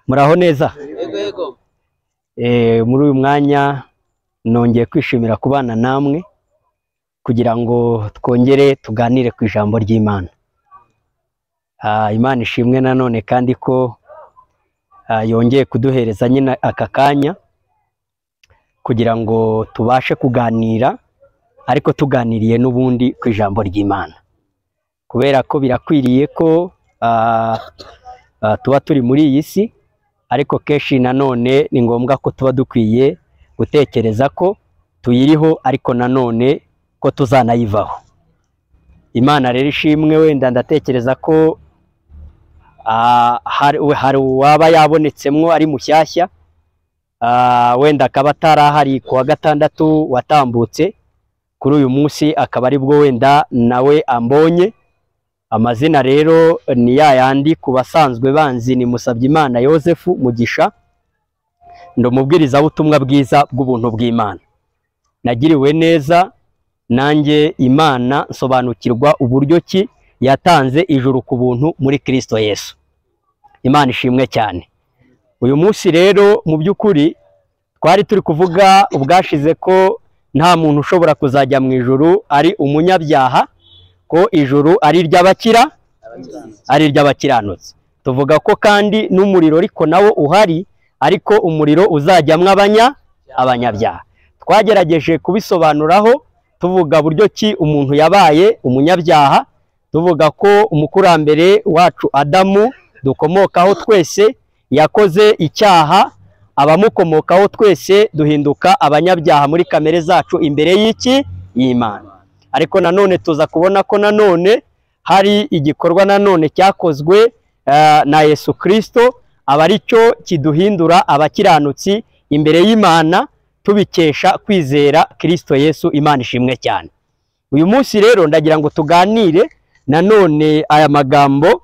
Muraho neza. Yego yego. Muri uyu mwanya nongeye kwishimira kubana namwe kugira ngo twongere tuganire ku ijambo ry'Imana. Imana ishimwe nanone kandi ko yongeye kuduhereza nyine aka kanya kugira ngo tubashe kuganira, ariko tuganiriye n'ubundi ku ijambo ry'Imana, kubera ko birakwiriye ko tuba turi muri iyi si, ariko kenshi nanone ni ngombwa ko tuba dukwiye gutekereza ko tuyiriho, ariko nanone ko tuzanayivaho. Imana rero ishimwe. Wenda ndatekereza ko hari uwaba yabonetsemwo ari mushyashya, wenda akaba atarahari ku wa gatandatu watambutse, kuri uyu munsi akaba aribwo wenda nawe ambonye. Amazina rero ni ya yandi ku basanzwe banzi, ni Musabyimana Yosefu Mugisha, ndi umubwirizabutumwa bwiza bw'ubuntu bw'Imana. Nagiriwe neza nanjye Imana nsobanukirwa uburyo ki yatanze ijuru ku buntu muri Kristo Yesu. Imana ishimwe cyane. Uyu munsi rero mu by'ukuri twari turi kuvuga ubwashize ko nta muntu ushobora kuzajya mu ijuru ari umunyabyaha, ko ijuru ari iry'abakira, ari iry'abakiranutsi. Tuvuga ko kandi n'umuriro ariko nawo uhari, ariko umuriro uzajyamwo abanyabyaha. Twagerageje kubisobanuraho tuvuga buryo ki umuntu yabaye umunyabyaha, tuvuga ko umukurambere wacu Adamu dukomokaho twese yakoze icyaha, abamukomokaho twese duhinduka abanyabyaha muri kamere zacu imbere y'iki y'Imana. Ariko nanone tuza kubona ko nanone hari igikorwa nanone cyakozwe na Yesu Kristo, aba aricyo kiduhindura abakiranutsi imbere y'Imana tubikesha kwizera Kristo Yesu. Imana ishimwe cyane. Uyu munsi rero ndagira ngo tuganire nanone aya magambo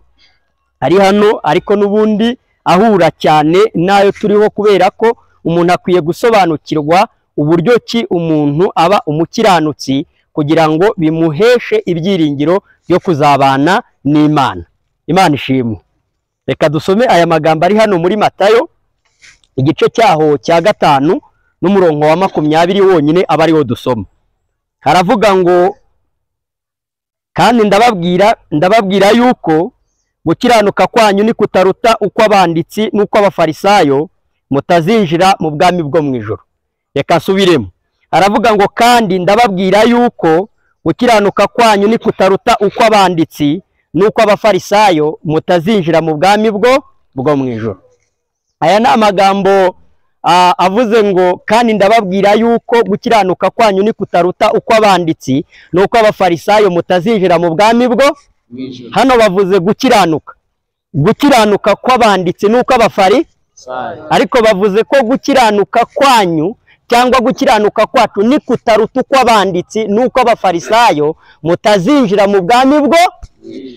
ari hano, ariko n'ubundi ahura cyane n'ayo turiho, kubera ko umuntu akwiye gusobanukirwa uburyo ki umuntu aba umukiranutsi kugira ngo bimuheshe ibyiringiro byo kuzabana n'Imana. Imana ishimwe. Reka dusome aya magambo ari hano muri Matayo igice cyaho cya 5 n'umurongo wa 20 wonyine aba ariwo dusoma. Haravuga ngo kandi ndababwira yuko gukiranuka kwanyu ni kutaruta uko abanditsi n'uko abafarisayo, mutazinjira mu bwami bwo mu ijuru. Reka nsubiremo. Aravuga ngo kandi ndababwira yuko gukiranuka kwanyu ni kutaruta uko abanditsi n'uko abafarisayo, mutazinjira mu bwami bwo mu ijuru. Aya ni amagambo avuze ngo kandi ndababwira yuko gukiranuka kwanyu ni kutaruta uko abanditsi n'uko abafarisayo, mutazinjira mu bwami bwo. Hano bavuze gukiranuka, gukiranuka kw'abanditsi n'uko abafari, ariko bavuze ko gukiranuka kwanyu cyangwa gukiranuka kwacu ni kutaruta uko abanditsi n'uko abafarisayo, mutazinjira mu bwami bwo.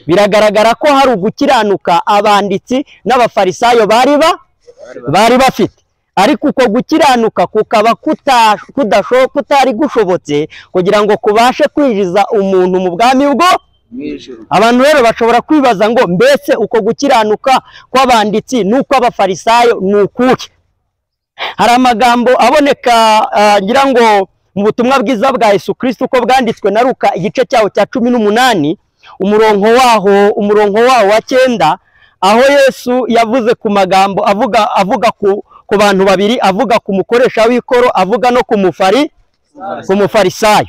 Biragaragara ko hari ugukiranuka abanditsi n'abafarisayo bari bafite, ariko uko gukiranuka kukaba kutari gushobotse kugira ngo kubashe kwinjiza umuntu mu bwami bwo. Abantu rero bashobora kwibaza ngo mbese uko gukiranuka kw'abanditsi n'uko abafarisayo ni ukuhe? Hari amagambo aboneka ngira ngo mu butumwa bwiza bwa Yesu Kristo uko bwanditswe na Luka igice cyaho cya 18 umurongo waho wa 9, aho Yesu yavuze ku magambo avuga ku bantu babiri, avuga ku mukoresha w'ikoro, avuga no ku mufarisayo.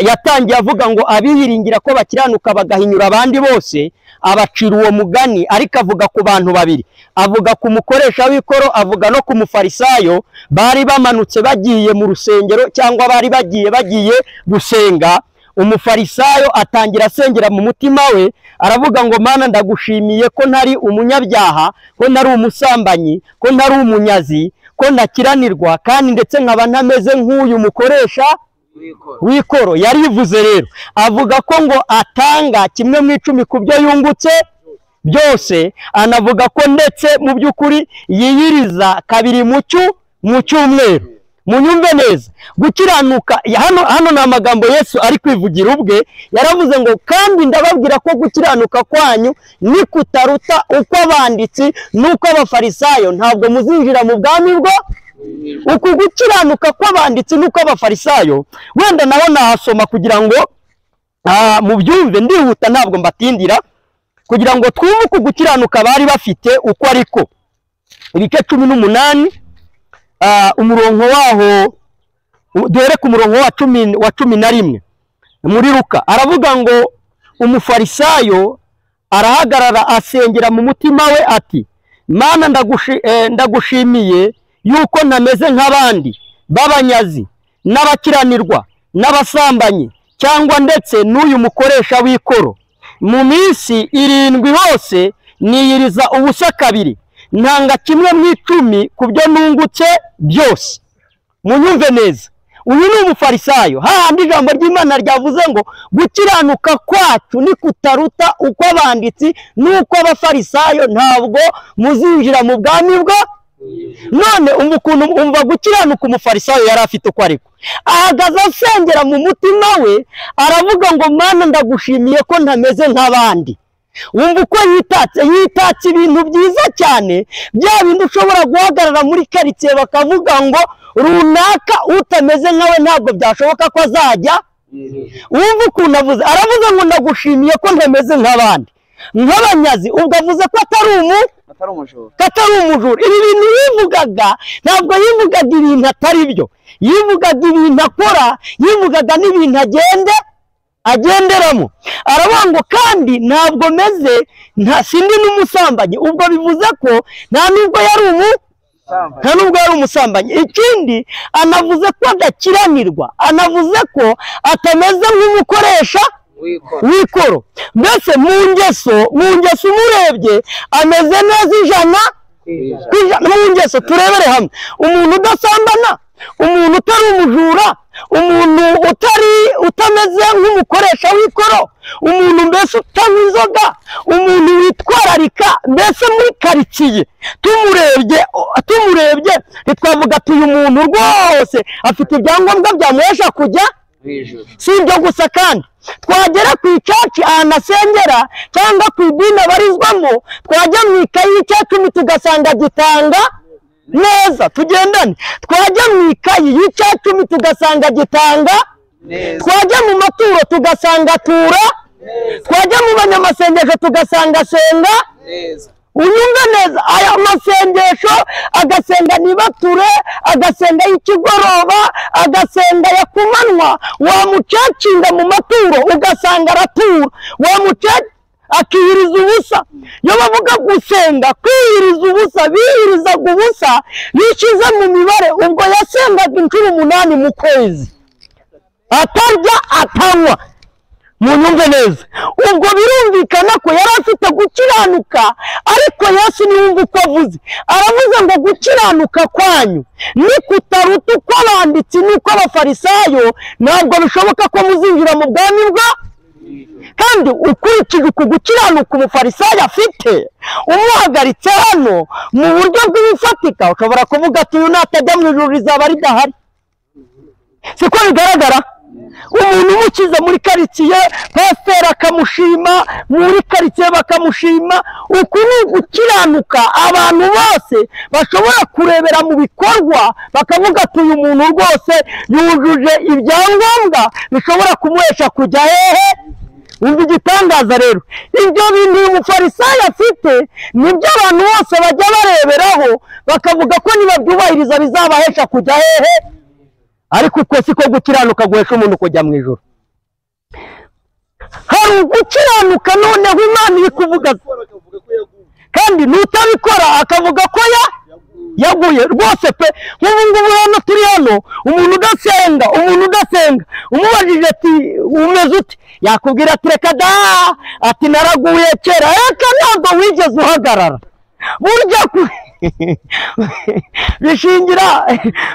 Yatangiye avuga ngo abiyiringira ko bakiranuka bagahinyura abandi bose, abacira uwo mugani, ariko avuga ku bantu babiri, avuga ku mukoresha w'ikoro, avuga no ku mufarisayo. Bari bamanutse bagiye mu rusengero cyangwa bari bagiye gusenga. Umufarisayo atangira asengera mu mutima we, aravuga ngo Mana ndagushimiye ko ntari umunyabyaha, ko ntari umusambanyi, ko ntari umunyazi, ko ntakiranirwa, kandi ndetse nkaba ntameze nk'uyu mukoresha w'ikoro. Yarivuze rero avuga ko ngo atanga kimwe mu 10 ku byo yungutse byose, anavuga ko ndetse mu by'ukuri yiyiriza kabiri mu cyumweru. Munyumve neza, gukiranuka hano ni amagambo Yesu ari kwivugira ubwe. Yaravuze ngo kandi ndababwira ko gukiranuka kwanyu ni kutaruta uko abanditsi n'uko abafarisayo, ntabwo muzinjira mu bwami bwo. Uku gukiranuka kw'abanditsi n'uko abafarisayo, wenda naho nahasoma kugira ngo mubyumve, ndihuta ntabwo mbatindira, kugira ngo twumve uku gukiranuka bari bafite uko ariko. Ibice 18, umurongo waho duhere ku murongo wa 11 muri Luka, aravuga ngo umufarisayo arahagarara asengera mu mutima we ati Mana ndagushimiye yuko ntameze nk'abandi b'abanyazi n'abakiranirwa n'abasambanyi cyangwa ndetse n'uyu mukoresha w'ikoro. Mu minsi 7 hose niyiriza ubusa kabiri, ntanga kimwe mu 10 ku byo nungutse byose. Munyumve neza, uyu ni umufarisayo. Hahandi ijambo ry'Imana ryavuze ngo gukiranuka kwacu ni kutaruta uko abanditsi n'uko abafarisayo, ntabwo muzinjira mu bwami bwo. None ukuntu umva gukiranuka umufarisayo yari afite uko ariko, ahagaze asengera mu mutima we aravuga ngo Mana ndagushimiye ko ntameze nk'abandi. Wumva uko yitatse, yitatse ibintu byiza cyane, bya bindi ushobora guhagarara muri karitsiye bakavuga ngo runaka utameze nkawe ntabwo byashoboka ko azajya. Wumva ukuntu avuze, aravuze ngo ndagushimiye ko ntameze nk'abandi, nk'abanyazi. Ubwo avuze ko atari umujura. Ibi bintu yivugaga, ntabwo yivugaga ibintu atari byo, yivugaga ibintu akora, yivugaga n'ibintu agenderamo. Aravuga ngo kandi ntabwo meze sindi n'umusambanyi. Ubwo bivuze ko nta nubwo yari umusambanyi. Ikindi anavuze ko adakiranirwa, anavuze ko atameze nk'umukoresha w'ikoro. Mbese mu ngeso umurebye ameze neza 100%. Mu ngeso turebere hamwe, umuntu udasambana, umuntu utari umujura, umuntu utameze nk'umukoresha w'ikoro, umuntu mbese utanywa inzoga, umuntu witwararika, mbese muri karitsiye tumurebye ntitwavuga ati uyu muntu rwose afite ibyangombwa byamuhesha kujya. Si ibyo gusa kandi twagera ku icaci ahantu asengera cyangwa ku idini abarizwamo, twajya mu ikayi y'icacumi tugasanga gitanga neza, tugendane. Twajya mu ikayi y'icacumi tugasanga gitanga neza, twajya mu maturo tugasanga tura, twajya mu banyamasengesho tugasanga senga neza. Unyumve neza, aya masengesho agasenga nibature, agasenga y'ikigoroba, agasenga ya kumanywa, wamucacinga mu maturo ugasanga aratura, wamucacinga akiyiriza ubusa. Iyo bavuga gusenga, kwiyiriza ubusa, biyirizaga ubusa, bishize mu mibare, ubwo yasengaga inshuro 8 mu kwezi, atarya atanywa. Munyumve neza, ubwo birumvikana ko yari afite gukiranuka. Ariko Yesu niwumva uko avuze, aravuze ngo gukiranuka kwanyu ni kutaruta uko abanditsi n'uko abafarisayo, ntabwo bishoboka ko muzinjira mu bwami bwa. Kandi ukurikije uku gukiranuka umufarisayo afite, umuhagaritse hano mu buryo bw'ibifatika, ushobora kuvuga ati uyu natajya mu ijuru rizaba ridahari. Siko bigaragara? Umuntu umukiza muri karitsiye, pasiteri akamushima, muri karitsiye bakamushima. Uku ni ugukiranuka abantu bose bashobora kurebera mu bikorwa bakavuga ati uyu muntu rwose yujuje ibyangombwa bishobora kumuhesha kujya hehe. Umva igitangaza rero, ibyo bintu uyu mufarisayo afite nibyo abantu bose bajya bareberaho bakavuga ko nibabyubahiriza bizabahesha kujya hehe. Ariko uko siko gukiranuka guhesha umuntu kujya mu ijuru. Hari ugukiranuka noneho Imana iri kuvuga, kandi n'utabikora akavuga ko yaguye rwose pe. Nk'ubu ngubu hano turi hano, umuntu udasenga umubajije ati umeze ute, yakubwira ati reka da, ati naraguye kera. Reka ntabwo wigeze uhagarara. Burya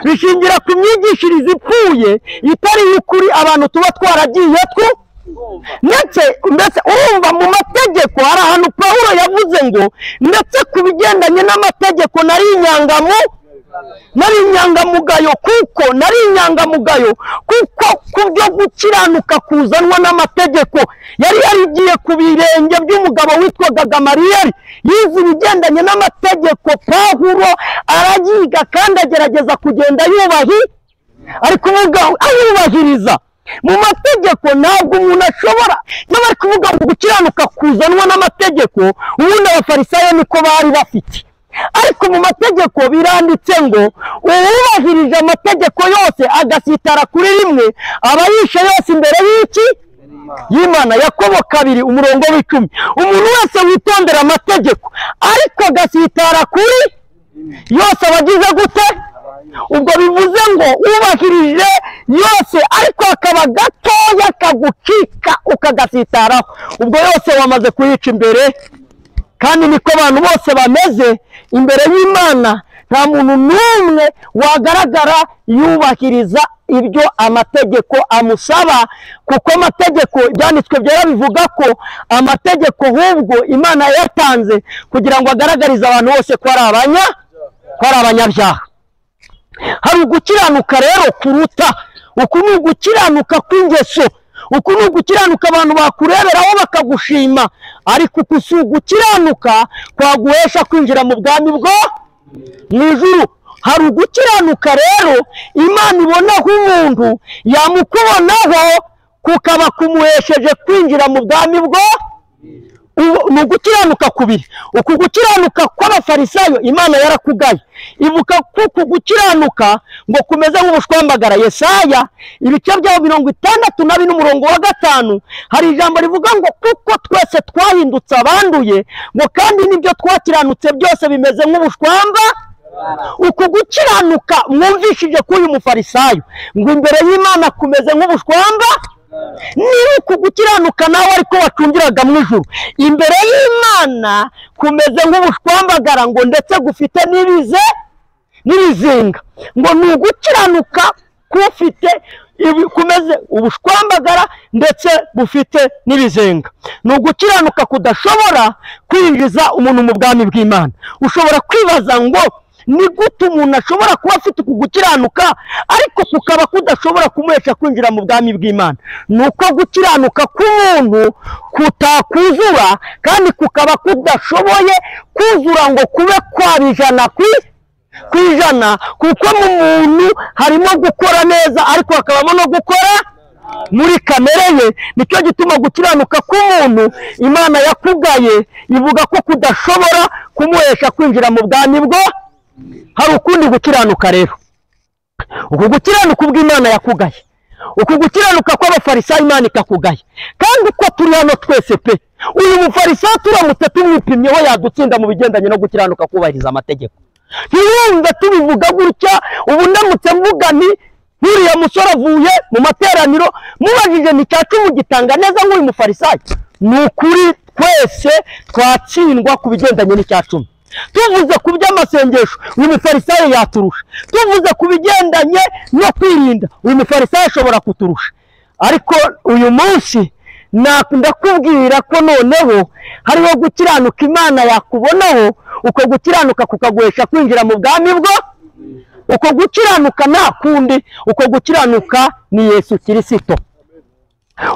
bishingira ku myigishirize ipfuye itari y'ukuri abantu tuba twaragiye two. Ndetse urumva mu mategeko hari ahantu Pawulo yavuze ngo ndetse ku bigendanye n'amategeko nari inyangamu. Nari inyangamugayo kuko nari inyangamugayo kuko kubyo gukiranuka kuzanwa n'amategeko yari yarigiye ku birenge by'umugabo witwaga Gamaliyeli, yize ibigendanye n'amategeko. Pawulo arayiga kandi agerageza kugenda yubahi, ari kuvuga ayubahiriza mu mategeko. Ntabwo umuntu ashobora, niba bari kuvuga ngo gukiranuka kuzanwa n'amategeko, ubundi abafarisayo niko bari bafite. Ariko mu mategeko biranditse ngo uwubahirije amategeko yose agasitara kuri rimwe aba yishe yose imbere y'iki? Y'Imana. Yakobo 2:10. Umuntu wese witondera amategeko ariko agasitara kuri yose aba agize gute? Ubwo bivuze ngo wubahirije yose ariko akaba gatoya kagucika ukagasitaraho, ubwo yose wamaze kuyica imbere. Kandi niko abantu bose bameze imbere y'Imana, nta muntu n'umwe wagaragara yubahiriza ibyo amategeko amusaba, kuko amategeko byanditswe byera bivuga ko amategeko ahubwo Imana yatanze kugira ngo agaragarize abantu bose ko ari abanyabyaha. Hari ugukiranuka rero kuruta uku ni ugukiranuka kw'ingeso, uku ni ugukiranuka abantu bakureberaho bakagushima, ariko uku si ugukiranuka kwaguhesha kwinjira mu bwami bwo mu ijuru. Hari ugukiranuka rero Imana ibonaho umuntu, yamukubonaho kukaba kumuhesheje kwinjira mu bwami bwo. Ni ugukiranuka kubiri. Uku gukiranuka kw'abafarisayo Imana yarakugaye, ivuga ko uku gukiranuka ngo kumeze nk'ubushwambagara. Yesaya ibice byaho 64:5 hari ijambo rivuga ngo kuko twese twahindutse abanduye, ngo kandi n'ibyo twakiranutse byose bimeze nk'ubushwamba. Uku gukiranuka mwumvishije ko uyu mufarisayo ngo imbere y'Imana kumeze nk'ubushwamba. Niba uku gukiranuka nawe ariko wacungiraga mu ijuru, imbere y'Imana kumeze nk'ubushwambagara, ngo ndetse gufite n'ibizinga, ngo ni ugukiranuka kufite kumeze ubushwambagara ndetse bufite n'ibizinga. Ni ugukiranuka kudashobora kwinjiza umuntu mu bwami bw'Imana. Ushobora kwibaza ngo ni gute umuntu ashobora kuba afite uku gukiranuka ariko kukaba kudashobora kumuhesha kwinjira mu bwami bw'Imana? Ni uko gukiranuka k'umuntu kutakuzura kandi kukaba kudashoboye kuzura ngo kube kwaba 100%, kuko mu muntu harimo gukora neza ariko hakabamo no gukora muri kamere ye. Nicyo gituma gukiranuka k'umuntu Imana yakugaye ivuga ko kudashobora kumuhesha kwinjira mu bwami bwo. Hari ukundi gukiranuka rero, uku gukiranuka ubw'Imana yakugaye, uku gukiranuka kw'abafarisayo Imana ikakugaye. Kandi uko turi hano twese pe, uyu mufarisayo turamutse tumwipimyeho yadutsinda mu bigendanye no gukiranuka kubahiriza amategeko. Ntiwumve tubivuga gutya, ubu ndamutse mvuga nti nk'uriya musore avuye mu materaniro mubajije ni cya 10 gitanga neza nk'uyu mufarisayo, ni ukuri twese twatsindwa ku bigendanye n'icya 10. Tuvuze ku by'amasengesho uyu mufarisayo yaturusha, tuvuze ku bigendanye no kwirinda uyu mufarisayo ashobora kuturusha. Ariko uyu munsi ndakubwira ko noneho hariho gukiranuka Imana yakubonaho, uko gukiranuka kukaguhesha kwinjira mu bwami bwo. Uko gukiranuka nta kundi, uko gukiranuka ni Yesu Kirisito.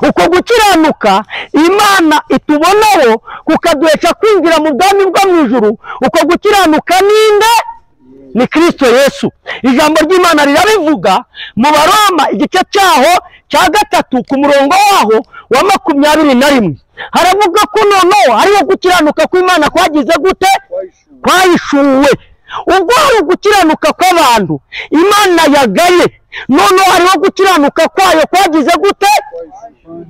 Uko gukiranuka Imana itubonaho kukaduhesha kwinjira mu bwami bwo mu ijuru, uko gukiranuka ninde? Ni Kristo Yesu. Ijambo ry'Imana rirabivuga mu Baroma igice cyaho cya 3 ku murongo waho wa 21. Haravuga ko noneho hariho gukiranuka kw'Imana kwagize gute? Kwahishuwe. Ubwo hari gukiranuka kw'abantu Imana yagaye, noneho hariho gukiranuka kwayo kwagize gute?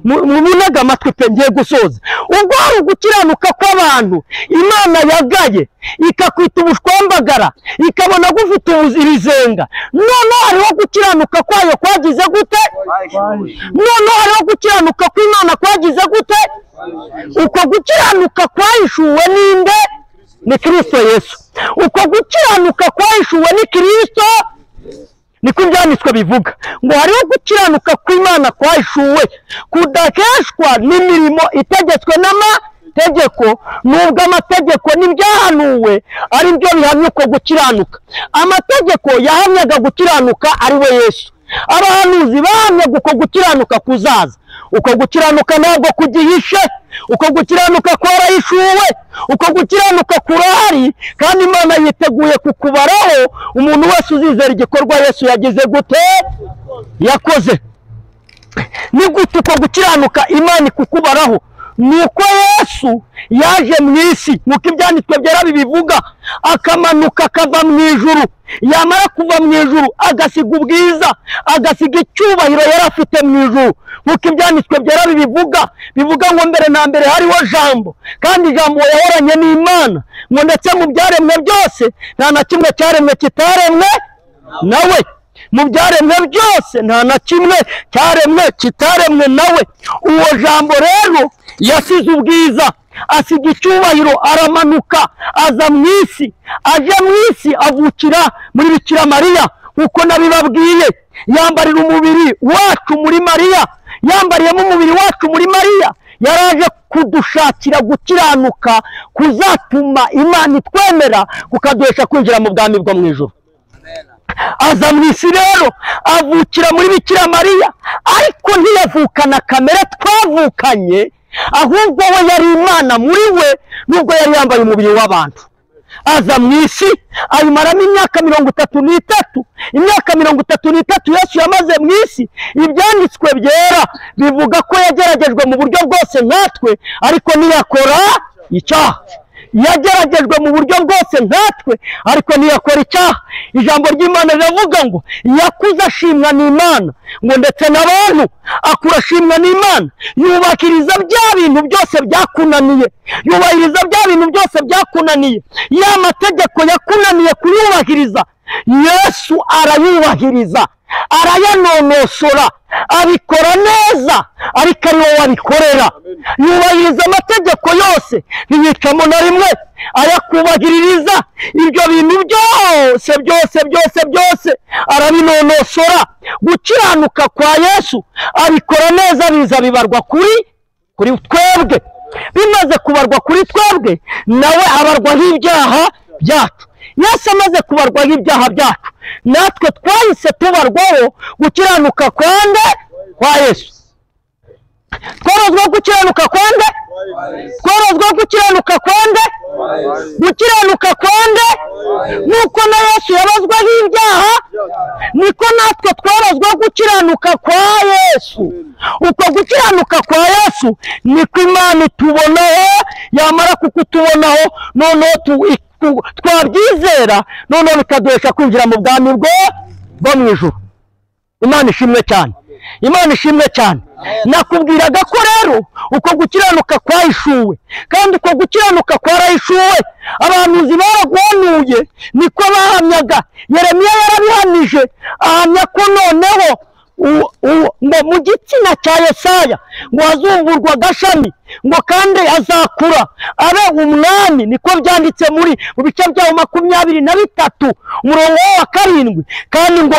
Munega amatwi pe, ngiye gusoza. Ubwo hari gukiranuka kw'abantu Imana yagaye ikakwita ubushwambagara, ikabona gufite ibizenga, noneho hariho gukiranuka kwayo kwagize gute? Noneho hariho gukiranuka kw'Imana kwagize gute? Uko gukiranuka kwahishuwe ninde? Ni Kristo Yesu. Uko gukiranuka kwahishuwe ni Kristo, niko ibyanditswe bivuga ngo hariho gukiranuka kw'Imana kwahishuwe kudakeshwa n'imirimo itegetswe n'amategeko. Tegeko, nubwo amategeko n'ibyahanuwe ari byo bihamya uko gukiranuka. Amategeko yahamyaga gukiranuka ari we Yesu. Abahanuzi bahamyaga uko gukiranuka kuzaza. Uko gukiranuka ntabwo kugihishe, uko gukiranuka kwarahishuwe, uko gukiranuka kurahari, kandi Imana yiteguye kukubaraho umuntu wese uzizera igikorwa Yesu yagize gute yakoze. Ni gute uko gukiranuka Imana ikukubaraho? Nuko Yesu yaje mu isi, nuko ibyanditswe byera bibivuga, akamanuka akava mu ijuru. Yamara kuva mu ijuru agasiga ubwiza, agasiga icyubahiro yari afite mu ijuru. Nkuko ibyanditswe byera bibivuga, bivuga ngo mbere na mbere hariho Jambo, kandi Jambo yahoranye n'Imana, ngo ndetse mu byaremwe byose nta na kimwe cyaremwe kitaremwe nawe. Mu byaremwe byose nta na kimwe cyaremwe kitaremwe nawe. Uwo Jambo rero yasize ubwiza, asiga icyubahiro, aramanuka aza mu isi. Aje mu isi avukira muri Bikira Mariya, uko nabibabwiye. Yambarira umubiri wacu muri Mariya, yambariyemo umubiri wacu muri Mariya. Yaraje kudushakira gukiranuka kuzatuma Imana itwemera, kukaduhesha kwinjira mu bwami bwo mu ijuru. Aza mu isi rero avukira muri Bikira Mariya, ariko ntiyavukana kamere twavukanye, ahubwo we yari Imana muri we, nubwo yari yambaye umubiri w'abantu. Aza mu isi ayimaramo imyaka 33. Imyaka 33 Yesu yamaze mu isi. Ibyanditswe byera bivuga ko yageragejwe mu buryo bwose nkatwe, ariko ntiyakora icyaha. Yageragejwe mu buryo bwose nkatwe, ariko ntiyakora icyaha. Ijambo ry'Imana riravuga ngo yakuze ashimwa n'Imana, ngo ndetse n'abantu akura ashimwa n'Imana. Yubakiriza bya bintu byose byakunaniye, yubahiriza bya bintu byose byakunaniye. Ya mategeko yakunaniye kuyubahiriza, Yesu arayubahiriza, arayanonosora, abikora neza, ariko ari wowe abikorera. Yubahiriza amategeko yose, ntiyicamo na rimwe, ayakubahiriza. Ibyo bintu byose byose byose byose arabinonosora. Gukiranuka kwa Yesu abikora neza, biza bibarwa kuri twebwe. Bimaze kubarwa kuri twebwe, nawe abarwaho ibyaha byacu. Yesu amaze kubarwaho ibyaha byacu, natwe twahise tubarwaho gukiranuka kwande kwa Yesu. Twarozwa gukiranuka kwande, twarozwa gukiranuka kwande, gukiranuka kwande. Nuko na Yesu yabazwaho ibyaha, niko natwe twarozwa gukiranuka kwa Yesu. Uko gukiranuka kwa Yesu niko Imana itubonaho. Yamara kukutubonaho, noneho twabyizera, noneho bikaduhesha kwinjira mu bwami bwo mu ijuru. Imana ishimwe cyane, Imana ishimwe cyane. Nakubwiraga ko rero uko gukiranuka kwahishuwe, kandi uko gukiranuka kwarahishuwe. Abahanuzi baraguhanuye, niko bahamyaga. Yeremiya yarabihamije, ahamya ko noneho ngo mu gitsina cya Yesaya ngo hazumvurwa agashami, ngo kandi azakura abe umwami. Niko byanditse muri mu bice byawo 23 umurongo wa 7. Kandi ngo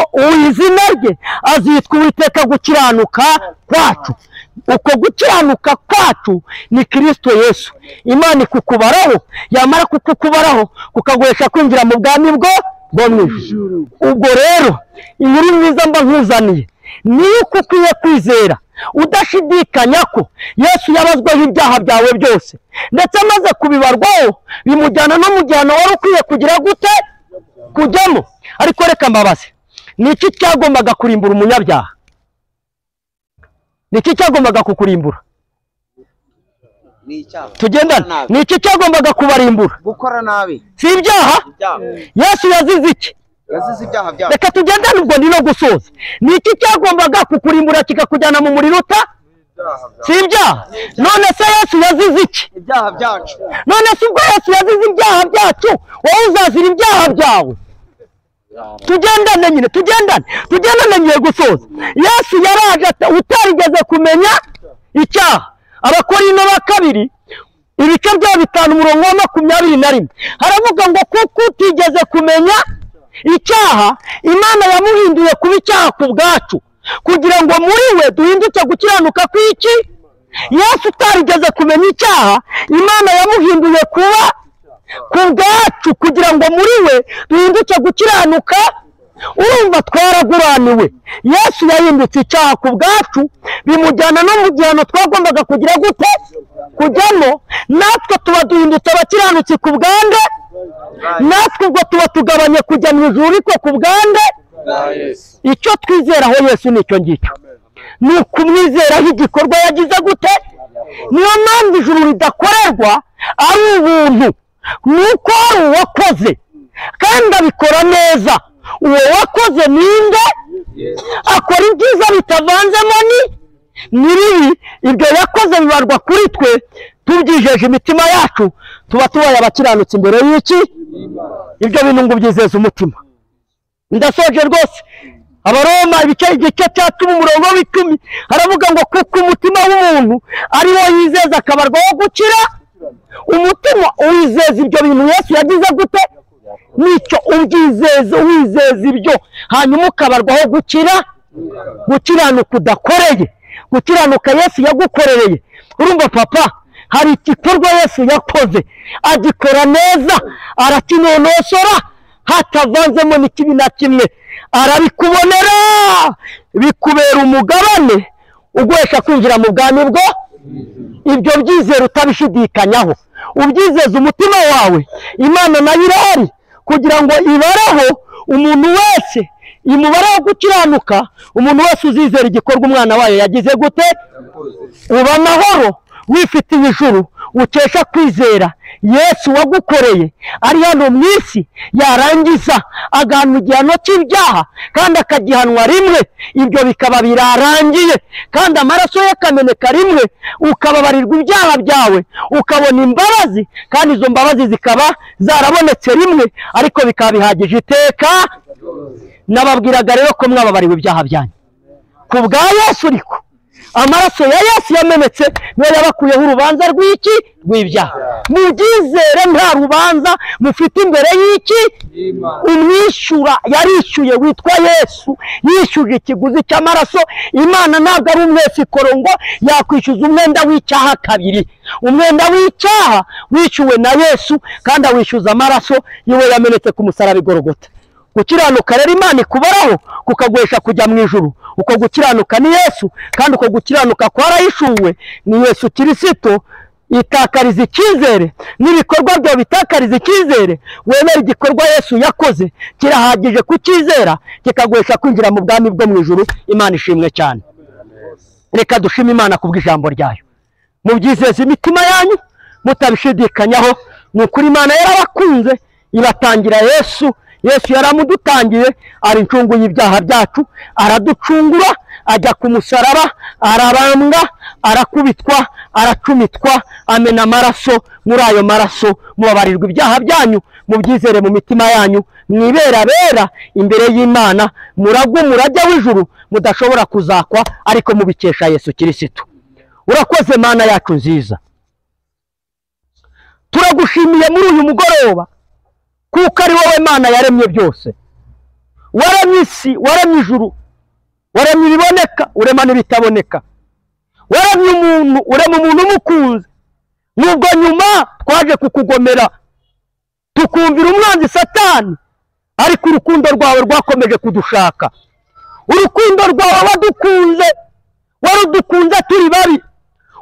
izina rye azitwa Uwiteka gukiranuka kwacu. Uko gukiranuka kwacu ni Kristo Yesu. Imana ikukubaraho, yamara kukukubaraho kukaguhesha kwinjira mu bwami bwo mu ijuru. Ubwo rero inkuru nziza mba nkuzaniye ni uko ukwiye kwizera udashidikanya ko Yesu yabazwaho ibyaha byawe byose, ndetse amaze kubibarwaho bimujyana no mu gihano wari ukwiye kugira gute kujyamo. Ariko reka mbabaze, ni iki cyagombaga kurimbura umunyabyaha? Ni iki cyagombaga kukurimbura? Tugendane. Ni iki cyagombaga kubarimbura? Gukora nabi. Si ibyaha? Yesu yazize iki? Yazize ibyaha byacu. Reka tugendane, ubwo ndi no gusoza. Ni iki cyagombaga kukurimbura kikakujyana mu muriro uta? Si ibyaha. None se Yesu yazize iki? Ibyaha byacu. None se ubwo Yesu yazize ibyaha byacu, wowe uzazira ibyaha byawe? Tugendane nyine, tugendane, tugendane, ngiye gusoza. Yesu yaraje utarigeze kumenya icyaha. Abakorinto ba kabiri ibice bya 5 umurongo wa 21 haravuga ngo kuko utigeze kumenya icyaha, Imana yamuhinduye kuba icyaha ku bwacu, kugira ngo muri we duhinduke gukiranuka kw'iki. Yesu utarigeze kumenya icyaha, Imana yamuhinduye kuba ku bwacu kugira ngo muri we duhinduke gukiranuka. Urumva twaraguraniwe. Yesu yahindutse icyaha ku bwacu, bimujyana no mu gihano twagombaga kugira gute? Kujyamo. Natwe tuba duhindutse abakiranutsi ku bwande, natwe ubwo tuba tugabanye kujya mu ijuru ariko ku bwande. Icyo twizeraho Yesu ni icyo ngicyo, ni ukumwizeraho igikorwa yagize gute. Niyo mpamvu ijuru ridakorerwa ari ubuntu, ni uko hari uwakoze kandi abikora neza. Uwo wakoze ninde? Akora ibyiza bitavanzemo ni bibi. Ibyo yakoze bibarwa kuri twe, tubyijeje imitima yacu, tuba tubaye abakiranutsi imbere y'iki. Ibyo bintu ngo ubyizeze umutima. Ndasoje rwose. Abaroma igice cya 10 umurongo w'10 haravuga ngo kuko umutima w'umuntu ari wo yizeza akabarwaho gukira. Umutima wizeza ibyo bintu Yesu yagize gute? Nicyo ubyizeza, wizeza ibyo, hanyuma ukabarwaho gukira. Gukiranuka udakoreye, gukiranuka Yesu yagukorereye. Urumva papa, hari igikorwa Yesu yakoze agikora neza, arakinonosora hatavanzemo n'ikibi na kimwe, arabikubonera, bikubera umugabane uguhesha kwinjira mu bwami bwo. Ibyo byizera utabishidikanyaho, ubyizeza umutima wawe. Imana nayo irahari kugira ngo ibareho umuntu wese, imubareho gukiranuka. Umuntu wese uzizera igikorwa umwana wayo yagize gute, uba amahoro, wifitiye ijuru, ukesha kwizera Yesu wagukoreye ari hano mu isi, yarangiza agahanwa igihano cy'ibyaha kandi akagihanwa rimwe, ibyo bikaba birarangiye, kandi amaraso ye akameneka rimwe, ukababarirwa ibyaha byawe, ukabona imbabazi, kandi izo mbabazi zikaba zarabonetse rimwe, ariko bikaba bihagije iteka. Nababwiraga rero ko mwababariwe ibyaha byanyu ku bwa Yesu, ariko amaraso ya Yesu yamenetse niyo yabakuyeho urubanza rw'iki? Rw'ibyaha. Mubyizere, nta rubanza mufite imbere y'iki? Umwishyura yarishyuye witwa Yesu, yishyuje ikiguzi cy'amaraso. Imana ntabwo ari umwesikoro ngo yakwishyuza umwenda w'icyaha kabiri. Umwenda w'icyaha wishyuwe na Yesu, kandi awishyuza amaraso yiwe yamenetse ku musaraba i Golgotha. Gukiranuka rero Imana ikubaraho kukaguhesha kujya mu ijuru. Uko gukiranuka ni Yesu, kandi uko gukiranuka kwarayishuwe ni Yesu Kirisito. Itakariza icyizere n'ibikorwa byawe bitakariza icyizere. Wemera igikorwa Yesu yakoze kirahagije kucyizera, kikaguhesha kwinjira mu bwami bwo mu ijuru. Imana ishimwe cyane. Reka dushime Imana kubw'ijambo ryayo. Mubyizeze imitima yanyu mutabishidikanyaho. Ni ukuri Imana yarabakunze ibatangira Yesu. Yesu yaramudutangiye, ari incungu y'ibyaha byacu, araducungura, ajya ku musaraba, arabambwa, arakubitwa, aracumitwa, amena amaraso. Muri ayo maraso mubabarirwa ibyaha byanyu. Mubyizere mu mitima yanyu, mwibera bera imbere y'Imana, muragwe umurage w'ijuru mudashobora kuzakwa, ariko mubikesha Yesu Kirisito. Urakoze Mana yacu nziza, turagushimiye muri uyu mugoroba, kuko ari wowe Mana yaremye byose. Waremye isi, waremye ijuru, waremye ibiboneka, urema n'ibitaboneka. Waremye umuntu, urema umuntu umukunze. Nubwo nyuma twaje kukugomera tukumvira umwanzi Satani, ariko urukundo rwawe rwakomeje kudushaka. Urukundo rwawe wadukunze, warudukunze turi babi.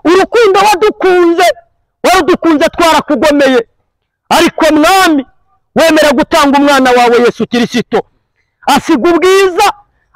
Urukundo wadukunze, warudukunze twarakugomeye. Ariko Mwami, wemera gutanga umwana wawe Yesu Kirisito, asiga ubwiza,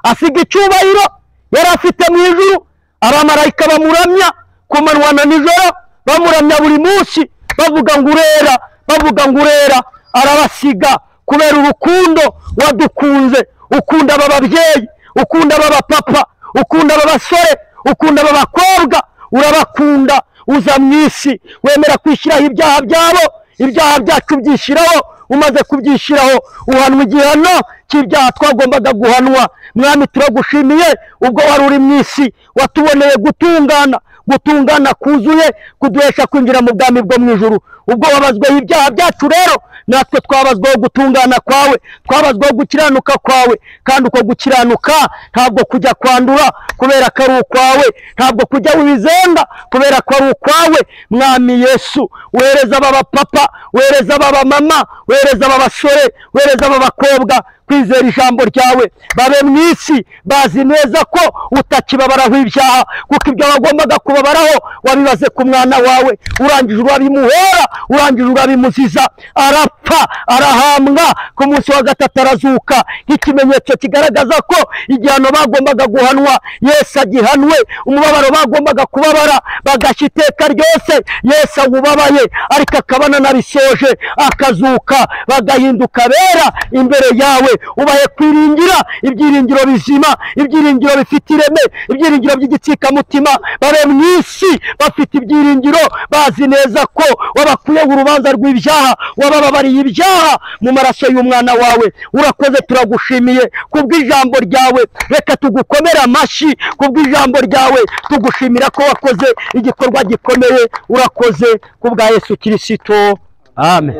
asiga icyubahiro yari afite mu ijuru. Abamarayika bamuramya ku manywa na nijoro, bamuramya buri munsi, bavuga ngo urera, bavuga ngo urera. Arabasiga kubera urukundo wadukunze. Ukunda aba babyeyi, ukunda aba papa, ukunda aba basore, ukunda aba bakobwa, urabakunda. Uza mu isi wemera kwishyiraho ibyaha byabo, ibyaha byacu byishyiraho. Umaze kubyishyiraho uhanwa igihano cy'ibyaha twagombaga guhanwa. Mwami turagushimiye ubwo wari uri mu isi watuboneye gutungana, gutungana kuzuye kuduhesha kwinjira mu bwami bwo mu ijuru. Ubwo wabazweho ibyaha byacu rero natwe twabazweho gutungana kwawe, twabazweho gukiranuka kwawe, kandi uko gukiranuka ntabwo kujya kwandura kubera ko ari ukwawe, ntabwo kujya wizenga kubera ko ari ukwawe. Mwami Yesu, wereza aba papa, wereza aba mama, wereza aba basore, wereza aba bakobwa kwizera ijambo ryawe, babe mu isi bazi neza ko utakibabaraho ibyaha, kuko ibyo bagombaga kubabaraho wabibaze ku mwana wawe, urangije urabimuhora, urangije urabimuziza, arapfa arahambwa, ku munsi wa gatatu arazuka, nk'ikimenyetso kigaragaza ko igihano bagombaga guhanwa Yesu agihanwe, umubabaro bagombaga kubabara bagashya iteka ryose Yesu awubabaye, ariko akabana nabisoje akazuka, bagahinduka bera imbere yawe. Ubahe kwiringira ibyiringiro bizima, ibyiringiro bifite ireme, ibyiringiro by'igitsikamutima, babe mu isi bafite ibyiringiro, bazi neza ko wabakuyeho urubanza rw'ibyaha, wabababariye ibyaha mu maraso y'umwana wawe. Urakoze, turagushimiye kubw'ijambo ryawe, reka tugukomere amashyi kubw'ijambo ryawe, tugushimira ko wakoze igikorwa gikomeye. Urakoze kubwa Yesu Kristo, amen.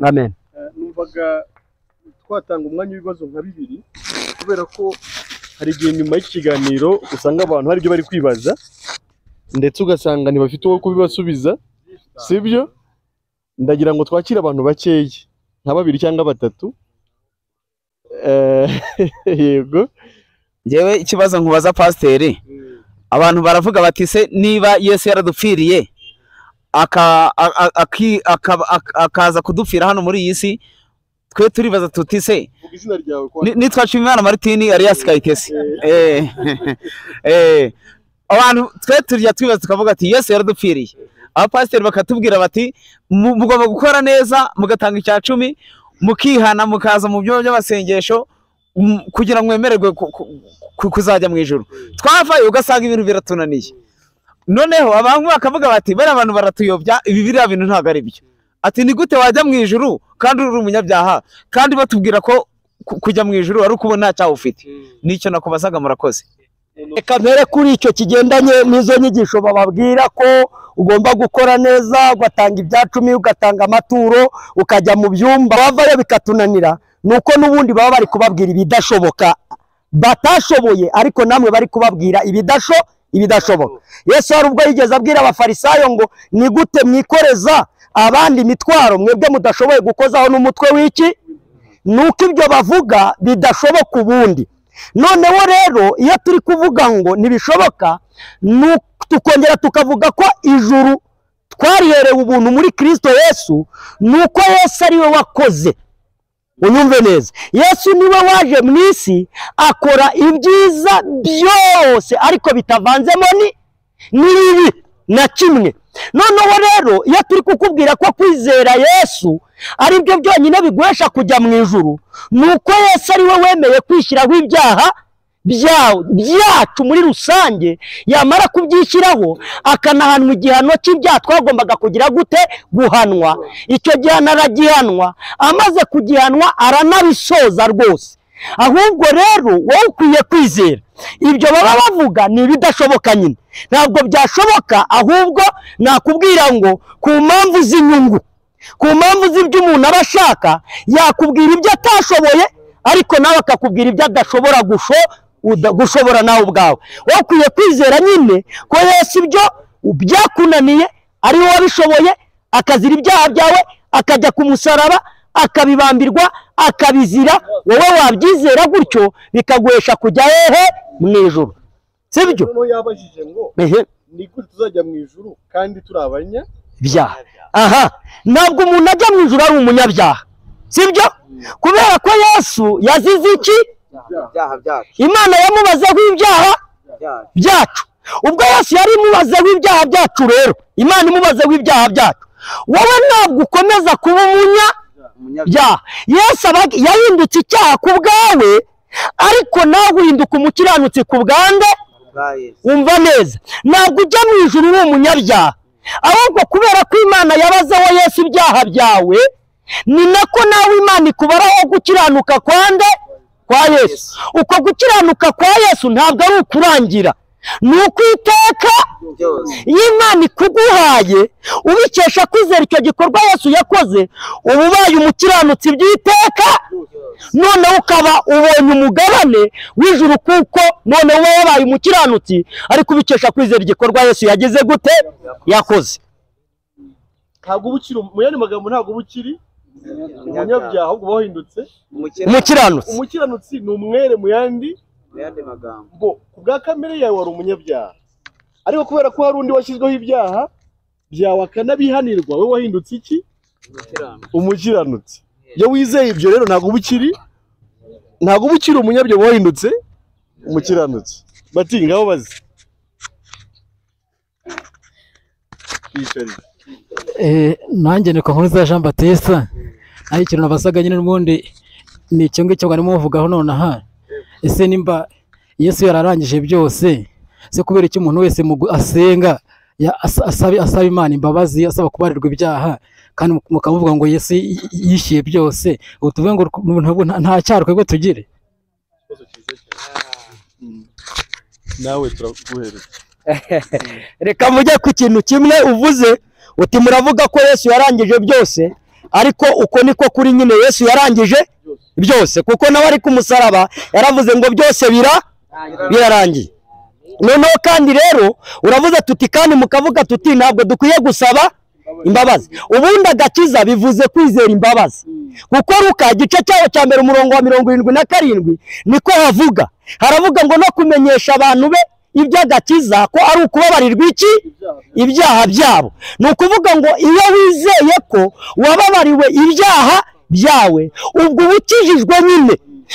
Amen. Numvaga twatanga umwanya w'ibibazo nka bibiri, kubera ko hari igihe nyuma y'ikiganiro usanga abantu hari ibyo bari kwibaza, ndetse ugasanga ntibafite uwo kubibasubiza, sibyo? Ndagira ngo twakire abantu bakeya nka babiri cyangwa batatu. Yego, njyewe ikibazo nkubaza pasiteri, abantu baravuga bati se niba Yesu yaradupfiriye akaza kudupfira hano muri iyi si, twe turibaza tuti se nitwa Nshimiyimana Martini alias Kayitesi. Abantu twe turya twibaza tukavuga ati Yesu yaradupfiriye, abapasiteri bakatubwira bati mugomba gukora neza, mugatanga icya cumi, mukihana, mukaza mu byumba by'amasengesho kugira ngo mwemererwe kuzajya mu ijuru. Twavayo ugasanga ibintu biratunaniye. Noneho abantu bakavuga bati bari abantu baratuyobya, ibi biriya bintu ntabwo ari byo. Ati ni gute wajya mu ijuru kandi uri umunyabyaha, kandi batubwira ko kujya mu ijuru ari ukubona nta cyaha ufite. Nicyo nakubazaga, murakoze. Reka mpere kuri icyo kigendanye n'izo nyigisho bababwira ko ugomba gukora neza, ugatanga ibya cumi, ugatanga amaturo, ukajya mu byumba, bavayo bikatunanira. Nuko n'ubundi baba bari kubabwira ibidashoboka batashoboye, ariko namwe bari kubabwira ibidashoboka. Yesu hari ubwo yigeze abwira abafarisayo ngo ni gute mwikoreza abandi imitwaro mwebwe mudashoboye gukozaho n'umutwe w'iki? Nuko ibyo bavuga bidashoboka ubundi. Noneho rero iyo turi kuvuga ngo ntibishoboka, tukongera tukavuga ko ijuru twariherewe ubuntu muri Kristo Yesu, nuko Yesu ari we wakoze. Unyumve neza, Yesu niwe waje mu isi akora ibyiza byose, ariko bitavanzemo n'ibibi na kimwe. Noneho rero iyo turi kukubwira ko kwizera Yesu ari byo byonyine biguhesha kujya mu ijuru, nuko Yesu ari we wemeye kwishyiraho ibyaha byacu muri rusange, yamara kubyishyiraho akanahanwa igihano cy'ibyaha twagombaga kugira gute? Guhanwa. Icyo gihano aragihanwa, amaze kugihanwa aranabisoza rwose. Ahubwo rero wowe ukwiye kwizera ibyo baba bavuga ni ibidashoboka nyine, ntabwo byashoboka. Ahubwo nakubwira ngo ku mpamvu z'inyungu, ku mpamvu z'ibyo umuntu aba ashaka, yakubwira ibyo atashoboye, ariko nawe akakubwira ibyo adashobora gushobora nawe ubwawe. Wowe ukwiye kwizera nyine ko Yesu ibyo byakunaniye ari we wabishoboye, akazira ibyaha byawe, akajya ku musaraba, akabibambirwa, akabizira. Wowe wabyizera gutyo bikaguhesha kujya hehe? Mu ijuru, sibyo? Yabajije ngo ni gute tuzajya mu ijuru kandi turi abanyabyaha? Aha, ntabwo umuntu ajya mu ijuru ari umunyabyaha, sibyo? Kubera ko Yesu yazize iki? Imana yamubazeho ibyaha byacu. Ubwo Yesu yari imubazeho ibyaha byacu rero, Imana imubazeho ibyaha byacu, wowe ntabwo ukomeza kuba umunyabyaha. Yesu yahindutse icyaha ku bwawe, ariko nawe uhinduka umukiranutsi ku bwanjye. Umva neza, ntabwo ujya mu ijuru uri umunyabyaha, ahubwo kubera ko Imana yabazeho Yesu ibyaha byawe, ni nako nawe Imana ikubaraho gukiranuka kwande. kwa Yesu. Uko gukiranuka kwa Yesu ntabwo ari ukurangira, ni ukwiteka. Iyo Imana ikuguhaye ubikesha kwizera icyo gikorwa Yesu yakoze, uba ubaye umukiranutsi by'iteka, noneho ukaba ubonye umugabane w'ijuru, kuko noneho uba wabaye umukiranutsi ariko ubikesha kwizera igikorwa Yesu yagize gute? Yakoze. Ntabwo uba ukiri, mu yandi magambo ntabwo uba ukiri umunyabyaha, ahubwo uba wahindutse umukiranutsi. Umukiranutsi ni umwere mu yandi magambo. Ngo ku bwa kamere yawe wari umunyabyaha, ariko kubera ko hari undi washyizweho ibyaha byawe akanabihanirwa, wowe wahindutse iki? Umukiranutsi. Iyo wizeye ibyo rero ntabwo uba ukiri umunyabyaha, wahindutse umukiranutsi. Bati ngaho bazi. Nanjye ni Nkuruza Jean Baptiste, naho ikintu nabasaga nyine n'ubundi ni icyo ngicyo barimo bavugaho nonaha. Ese nimba Yesu yararangije byose, se kubera icyo umuntu wese asenga asaba Imana imbabazi, asaba kubarirwa ibyaha, kandi mukamuvuga ngo Yesu yishyuye byose, ubu tuvuge ngo nta cyaha twebwe tugire? Nawe turaguhereza. Reka mujye ku kintu kimwe uvuze uti muravuga ko Yesu yarangije byose, ariko uko niko kuri nyine Yesu yarangije byose, kuko nawe ari ku musaraba yaravuze ngo byose birarangiye. Noneho kandi rero uravuze tuti kandi mukavuga tuti ntabwo dukwiye gusaba imbabazi. Ubundi agakiza bivuze kwizera imbabazi, kuko Luka igice cyaho cya mbere umurongo wa 77 niko havuga, haravuga ngo no kumenyesha abantu be iby'agakiza ko ari ukubabarirwa iki? Ibyaha byabo. Ni ukuvuga ngo iyo wizeye ko wababariwe ibyaha byawe, ubwo ubukijijwe nyine,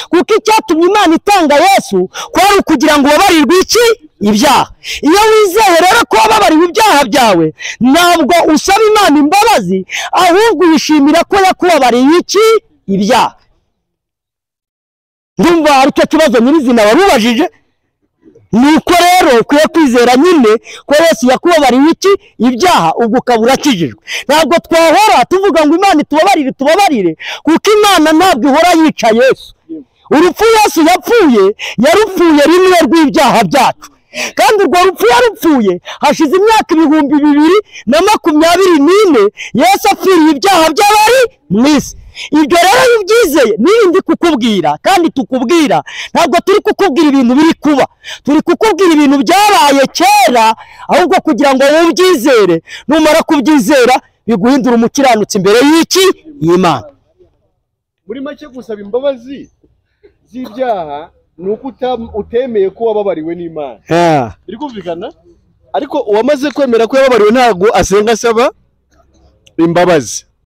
kuko icyatumye Imana itanga Yesu kwari ukugira ngo ubabarirwe iki? Ibyaha. Iyo wizeye rero ko wababariwe ibyaha byawe, ntabwo usaba Imana imbabazi, ahubwo uyishimira ko yakubabariye iki? Ibyaha. Ndumva aricyo kibazo nyirizina warubajije. Nuko rero ukwiye kwizera nyine ko Yesu yakubabariye iki? Ibyaha, ubwo ukaba urakijijwe. Ntabwo twahora tuvuga ngo Imana itubabarire tubabarire, kuko Imana ntabwo ihora yica Yesu. Urupfu Yesu yapfuye yarupfuye rimwe rw'ibyaha byacu, kandi urwo rupfu yarupfuye hashize imyaka 2024 Yesu apfiriye ibyaha by'abari mu isi. Ibyo rero iyo ubyizeye, n'ibindi kukubwira kandi tukubwira, ntabwo turi kukubwira ibintu biri kuba, turi kukubwira ibintu byabaye kera, ahubwo kugira ngo wowe ubyizere. Numara kubyizera biguhindura umukiranutsi imbere y'iki? Y'Imana. Muri make gusaba imbabazi z'ibyaha ni uko utemeye ko wababariwe n'Imana. Biri kumvikana? Ariko uwamaze kwemera ko yababariwe ntabwo asenga asaba imbabazi.